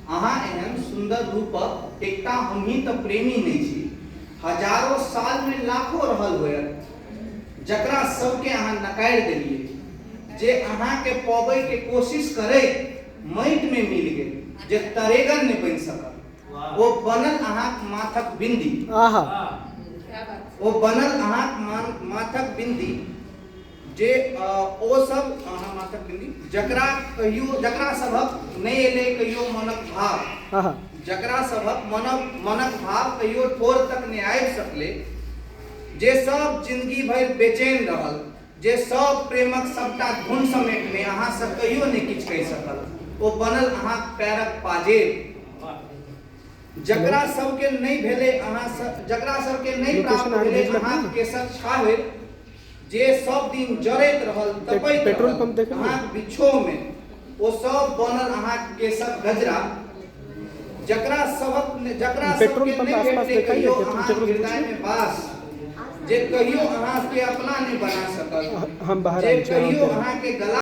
अहाँ एहन सुन्दर रूपक एकटा हमही तऽ प्रेमी नहि छी। हजारो सालमे लाखो रहल होयत जकरा सबके अहाँ नकारि देलियै, जे अहाँके पबैके कोशिश करैत माटिमे मिल गेल, जे तरेगन नहि बनि सकल, ओ बनल अहाँक माथक बिंदी। आहा। ओ बनल अहाँक माथक बिंदी, जे ओ सब अहाँ माथक बिंदी जकरा कहियो, जकरा सभक नहि एलै कहियो मनक भाव, आहा। जकरा सभक मनक मनक भाव कहियो ठोर तक नहि आबि सकलै, जे सब जिंदगी भरि बेचैन रहल, जे सब प्रेमक सबटा धुन समेटने अहाँ से कहियो नहि किछु कहि सकल, ओ बनल अहाँक पैरक पाजेब। हेलो। जकरा सबके नहि भेलै अहाँ से, जकरा सबके नहि लोकेशन प्राप्त अहाँके भेलै भेजलक अहाँक नहि? केशक छाहरि, जे सब दिन जरैत रहल, तपैत पेट्रोल रहल पंप देखलियै? अहाँक बिछोहमे, ओ सब बनल अहाँक केशक गजरा। जकरा सबक जकरा पेट्रोल सबके पंप नहि आसपास भेटलै देखाइए? कहियो अहाँक केकरोसँ हृदयमे पुछियौ। बास, जे कहियो अहाँके अपना नहि बना सकल, हम बाहर जे आयल छी, अहाँ कहियो ओतहि रहू। अहाँके गला